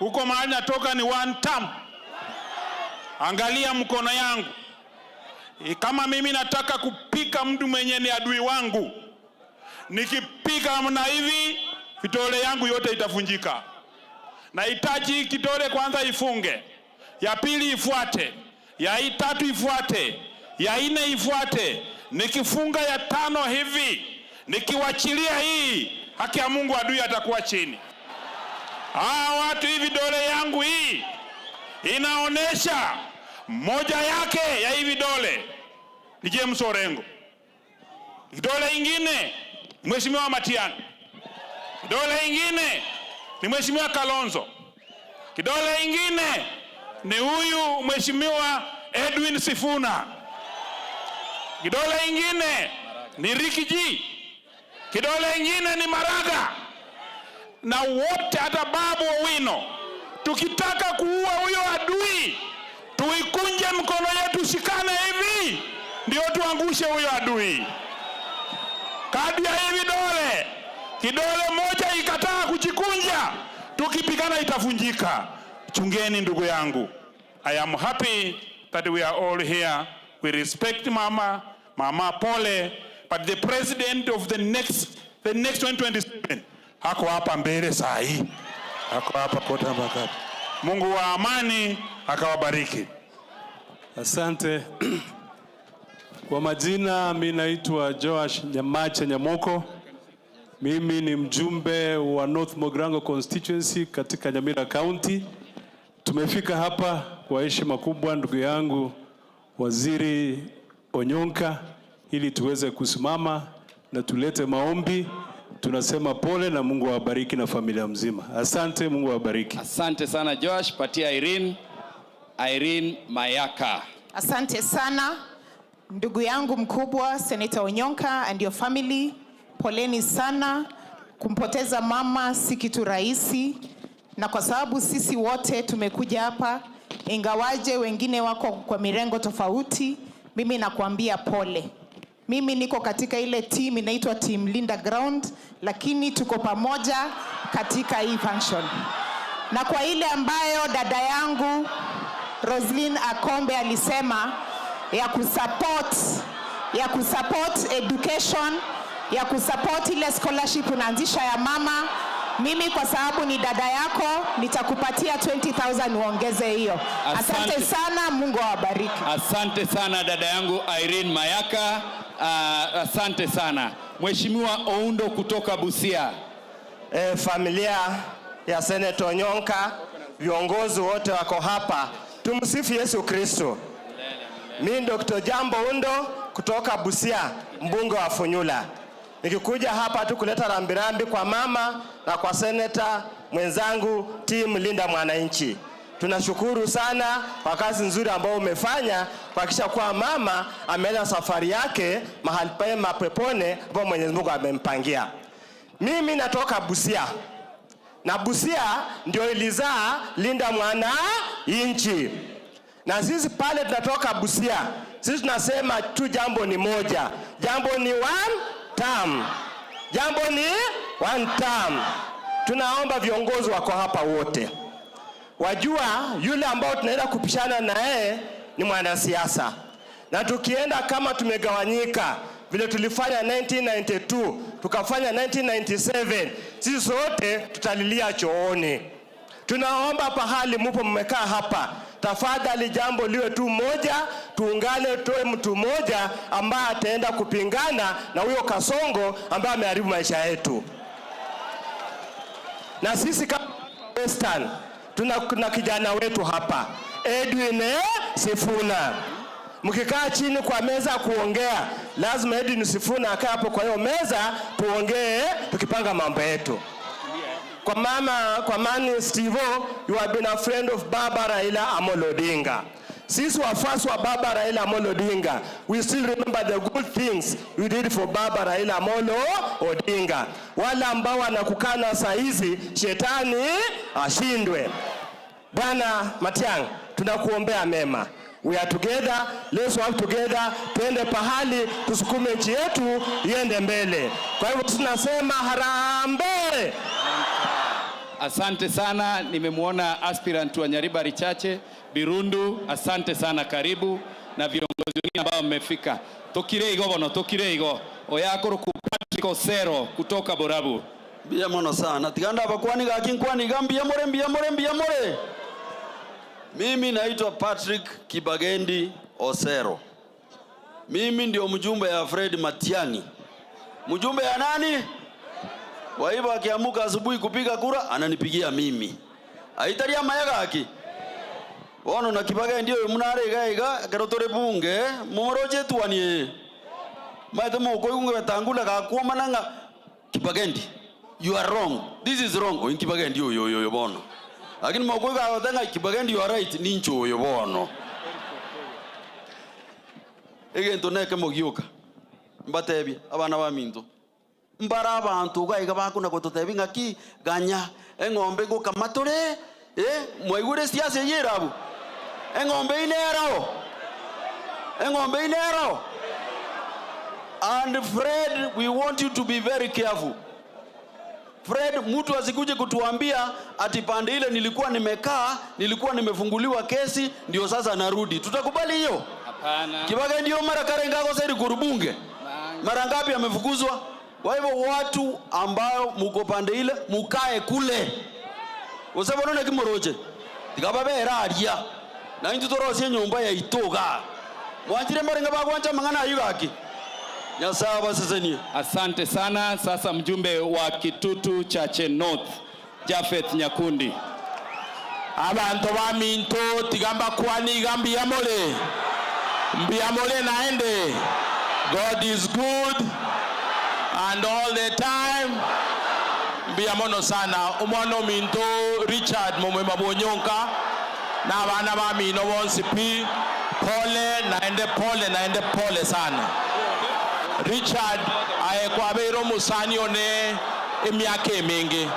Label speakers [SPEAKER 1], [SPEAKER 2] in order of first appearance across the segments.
[SPEAKER 1] Huko mahali natoka ni one term. Angalia mkono yangu. Kama mimi nataka kupika mtu mwenye ni adui wangu, nikipiga mna hivi, vidole yangu yote itavunjika. Nahitaji kidole kwanza ifunge, ya pili ifuate, ya tatu ifuate, ya nne ifuate. Nikifunga ya tano hivi, nikiwachilia hii, haki ya Mungu, adui atakuwa chini. Hawa watu, hii vidole yangu hii inaonesha moja yake ya hii vidole ni James Orengo, kidole ingine Mheshimiwa Matiang'i, kidole ingine ni Mheshimiwa Kalonzo, kidole ingine ni huyu Mheshimiwa Edwin Sifuna, kidole ingine ni Riggy G, kidole ingine ni Maraga, na wote hata Babu Owino. Tukitaka kuua huyo adui, tuikunje mkono yetu, shikane hivi, ndio tuangushe huyo adui. Kadi ya hii vidole, kidole moja ikataa kujikunja, tukipigana itavunjika. Chungeni ndugu yangu. I am happy that we are all here. We respect mama, mama pole, but the president of the next 2027 hako hapa mbele saa hii, hako hapa kota mpaka. Mungu wa amani akawabariki.
[SPEAKER 2] Asante. Kwa majina, mi naitwa Joash Nyamache Nyamoko. Mimi ni mjumbe wa North Mugirango constituency katika Nyamira County. Tumefika hapa kwa heshima kubwa, ndugu yangu Waziri Onyonka, ili tuweze kusimama na tulete maombi. Tunasema pole na Mungu awabariki na familia mzima. Asante, Mungu awabariki.
[SPEAKER 3] Asante sana, Joash. Patia Irene. Irene Mayaka.
[SPEAKER 4] Asante sana, ndugu yangu mkubwa Senator Onyonka and your family, poleni sana. Kumpoteza mama si kitu rahisi, na kwa sababu sisi wote tumekuja hapa, ingawaje wengine wako kwa mirengo tofauti, mimi nakuambia pole. Mimi niko katika ile team inaitwa Team Linda Ground, lakini tuko pamoja katika hii function. Na kwa ile ambayo dada yangu Roslyn Akombe alisema ya kusupport education, ya kusupport ile scholarship unaanzisha ya mama, mimi kwa sababu ni dada yako nitakupatia 20,000 uongeze hiyo. Asante,
[SPEAKER 3] Asante.
[SPEAKER 4] Sana, Mungu awabariki.
[SPEAKER 3] Asante sana, dada yangu Irene Mayaka. Asante sana. Mheshimiwa Oundo kutoka Busia.
[SPEAKER 5] Familia ya Senator Onyonka, viongozi wote wako hapa. Tumsifu Yesu Kristo. Mimi Dr. Jambo Oundo kutoka Busia, mbunge wa Funyula. Nikikuja hapa tu kuleta rambirambi kwa mama na kwa seneta mwenzangu, team Linda Mwananchi. Tunashukuru sana kwa kazi nzuri ambayo umefanya kuhakikisha kuwa mama ameenda safari yake mahali pema peponi ambapo Mwenyezi Mungu amempangia. Mimi natoka Busia na Busia ndio ilizaa Linda Mwananchi, na sisi pale tunatoka Busia, sisi tunasema tu jambo ni moja, jambo ni one term, jambo ni one term. Tunaomba viongozi wako hapa wote, wajua yule ambao tunaenda kupishana na yeye ni mwanasiasa, na tukienda kama tumegawanyika vile tulifanya 1992, tukafanya 1997, sisi sote tutalilia chooni. Tunaomba pahali mupo mmekaa hapa, tafadhali jambo liwe tu moja, tuungane, tutoe mtu mmoja ambaye ataenda kupingana na huyo Kasongo ambaye ameharibu maisha yetu. Na sisi kama Western tuna kijana wetu hapa Edwin Sifuna. Mkikaa chini kwa meza kuongea, lazima Edwin Sifuna akae hapo kwa hiyo meza, tuongee tukipanga mambo yetu. Kwa mama, kwa mani Steve, you have been a friend of Baba Raila Amolo Odinga. Sisi wafuasi wa Baba Raila Amolo Odinga, we still remember the good things you did for Baba Raila Amolo Odinga. Wale ambao wanakukana saa hizi, shetani ashindwe. Bwana Matiang'i, tunakuombea mema. We are together, let's work together, tuende pahali tusukume nchi yetu iende mbele. Kwa hivyo tunasema harambee.
[SPEAKER 3] Asante sana. Nimemwona aspirant wa Nyaribari Chache Birundu, asante sana, karibu na viongozi wengine ambao mmefika. Tokire igo bono, tokire igo oyakoruku Patrick Osero kutoka Borabu.
[SPEAKER 6] Mbia mono sana tiganda abakwani gaki nkwani mbia more mbia more mbia more. Mimi naitwa Patrick Kibagendi Osero. Mimi ndio mjumbe ya Fred Matiang'i. Mjumbe ya nani? Kwa hivyo akiamuka asubuhi kupiga kura ananipigia mimi. Aitaria mayaga aki. Bono na Kibagendi oyo munare iga iga kero tore bunge mumoroche tuanie. Maete mokoigunge betangula gakuomana ng'a Kibagendi, you are wrong. This is wrong. Oyo Kibagendi oyo oyo bono. Lakini mokoiga agotenga Kibagendi you are right nincho oyo bono. Egento neke mogioka. Mbatebia abana ba minto. Mbara abantu gaiga bakuna gototebi ng'aki ganya eng'ombe gokamatore mwaigure siasa yerabu. Eng'ombe inero. Eng'ombe inero. And Fred, we want you to be very careful. Fred, mtu asikuje kutuambia ati pande ile nilikuwa nimekaa, nilikuwa nimefunguliwa kesi, ndio sasa narudi. Tutakubali hiyo?
[SPEAKER 3] Hapana.
[SPEAKER 6] Kibagendi ndio mara kare ngako sasa kurubunge. Mara ngapi amefukuzwa? Kwa hivyo watu ambao muko pande ile mukae kule. Usabona none kimoroche. Tikababera aria. Na intu torosie nyumba ya itoga. Mwanjire morenga bagwanja mangana ayugaki. Nyasaye basesenie.
[SPEAKER 3] Asante sana. Sasa mjumbe wa Kitutu Chache North, Jafeth Nyakundi.
[SPEAKER 7] Abantu ba minto tigamba kwani gambi yamole. Mbiyamole naende. God is good and all the time. Mbiyamono sana umwana minto Richard mumwema bonyonka na abana ba mino bonsi pi pole naende pole naende pole sana. Richard ayekwabero musani one emyaka emingi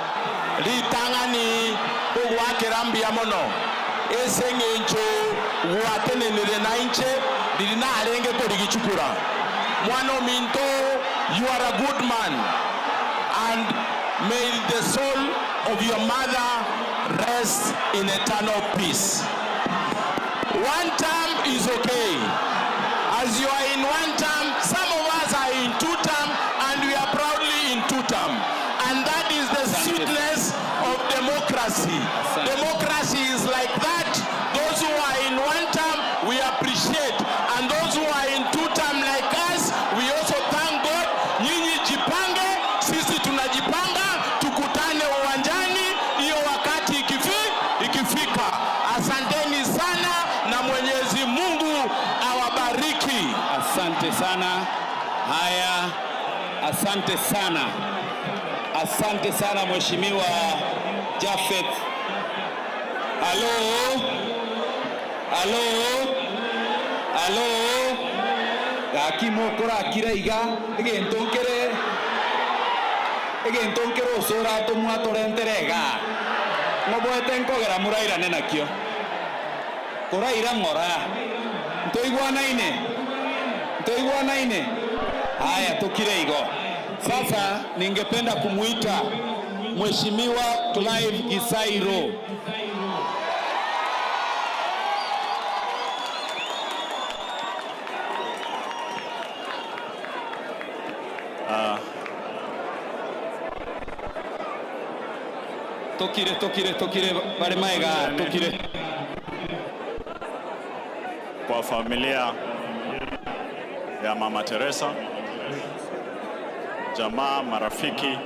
[SPEAKER 7] ritang'ani ogwakera mbiyamono ese ng'encho gwatenenere na inche riri narenge korigichukura. Mwana minto, you are a good man, and may the soul of your mother rest in eternal peace. One term is okay. As you are in one term, some of us are in two term, and we are proudly in two term. And that is the sweetness of democracy. Democracy is like that. Those who are in one term, we appreciate. And those who are in two term like us, we also thank God. Nyinyi jipange, sisi tunajipanga, tukutane uwanjani, hiyo wakati ikifika. Asanteni sana na Mwenyezi Mungu awabariki.
[SPEAKER 3] Asante sana. Haya, asante sana. Asante sana Mheshimiwa Jafeth. Halo? Halo? Halo? Gaki mokora akira iga egentonkere egentonkere osora tomwa torenterega ngoboete nkogera murairane nakio koraira ng'ora ntoigwanaine ntoigwanaine. Haya, tukire igo. Sasa ningependa kumuita Mheshimiwa Clive Gisairo. Tokire, tokire, tokire, bare maega, tokire.
[SPEAKER 1] Kwa familia ya Mama Teresa, jamaa, marafiki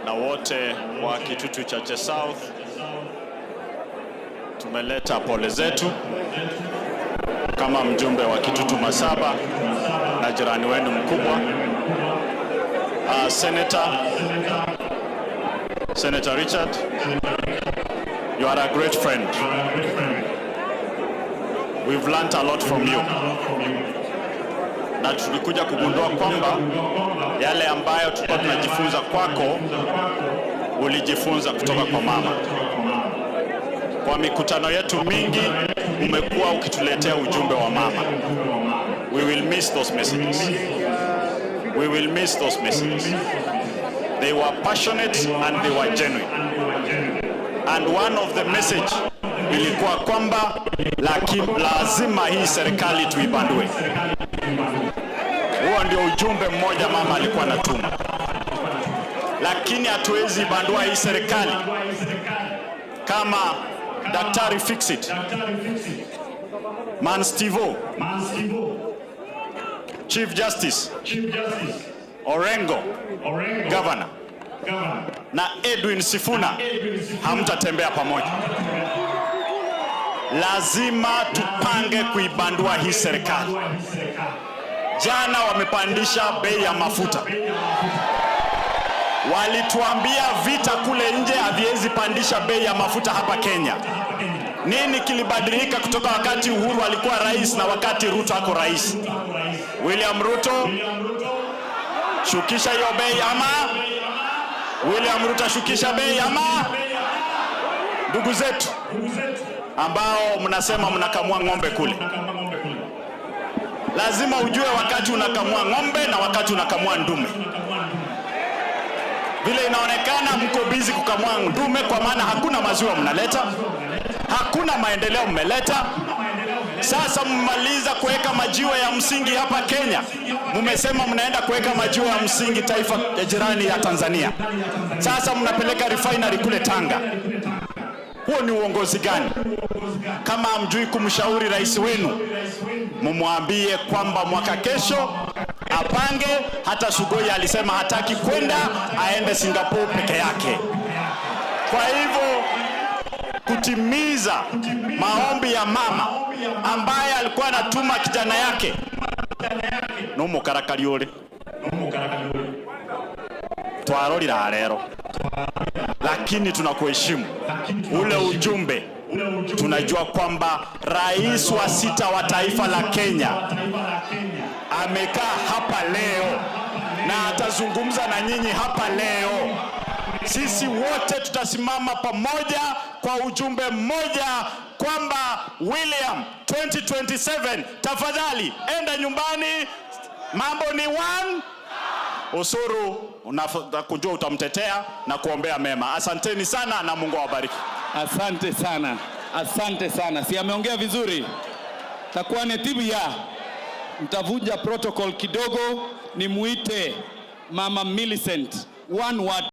[SPEAKER 1] na wote wa Kitutu Chache South, tumeleta pole zetu kama mjumbe wa Kitutu Masaba na jirani wenu mkubwa. Senator Richard, you are a great friend. We've learned a lot from you. Na tulikuja kugundua kwamba yale ambayo tulikuwa tunajifunza kwako ulijifunza kutoka kwa mama. Kwa mikutano yetu mingi umekuwa ukituletea ujumbe wa mama. We will miss those messages. We will miss those messages. They were passionate and they were genuine. And one of the message ilikuwa kwamba lazima hii serikali tuibandue. Huo ndio ujumbe mmoja mama alikuwa anatuma, lakini hatuwezi bandua hii serikali kama Daktari Fixit, Man Stivo, Chief Justice Orengo, Governor na Edwin Sifuna hamtatembea pamoja. Lazima tupange kuibandua hii serikali. Jana wamepandisha bei ya mafuta. Walituambia vita kule nje haviwezi pandisha bei ya mafuta hapa Kenya. Nini kilibadilika kutoka wakati Uhuru alikuwa rais na wakati Ruto ako rais? William Ruto, shukisha hiyo bei ama? William Ruto, shukisha bei ama? Ndugu zetu ambao mnasema mnakamua ng'ombe kule, lazima ujue wakati unakamua ng'ombe na wakati unakamua ndume. Vile inaonekana mko busy kukamua ndume, kwa maana hakuna maziwa mnaleta, hakuna maendeleo mmeleta. Sasa mmaliza kuweka majiwe ya msingi hapa Kenya, mmesema mnaenda kuweka majiwe ya msingi taifa ya jirani ya Tanzania. Sasa mnapeleka refinery kule Tanga. Huo ni uongozi gani? Kama hamjui kumshauri rais wenu, mumwambie kwamba mwaka kesho apange. Hata Sugoi alisema hataki kwenda, aende Singapore peke yake. Kwa hivyo kutimiza maombi ya mama ambaye alikuwa anatuma kijana yake numukarakari uri twarorira rero, lakini tunakuheshimu. Ule ujumbe tunajua kwamba rais wa sita wa taifa la Kenya amekaa hapa leo na atazungumza na nyinyi hapa leo. Sisi wote tutasimama pamoja kwa ujumbe mmoja kwamba William 2027, tafadhali enda nyumbani, mambo ni one. Usuru unakujua utamtetea na kuombea mema. Asanteni sana na Mungu awabariki.
[SPEAKER 3] Asante sana, asante sana. Si ameongea vizuri? Takuwa ya mtavunja protocol kidogo, nimuite Mama Millicent. One word.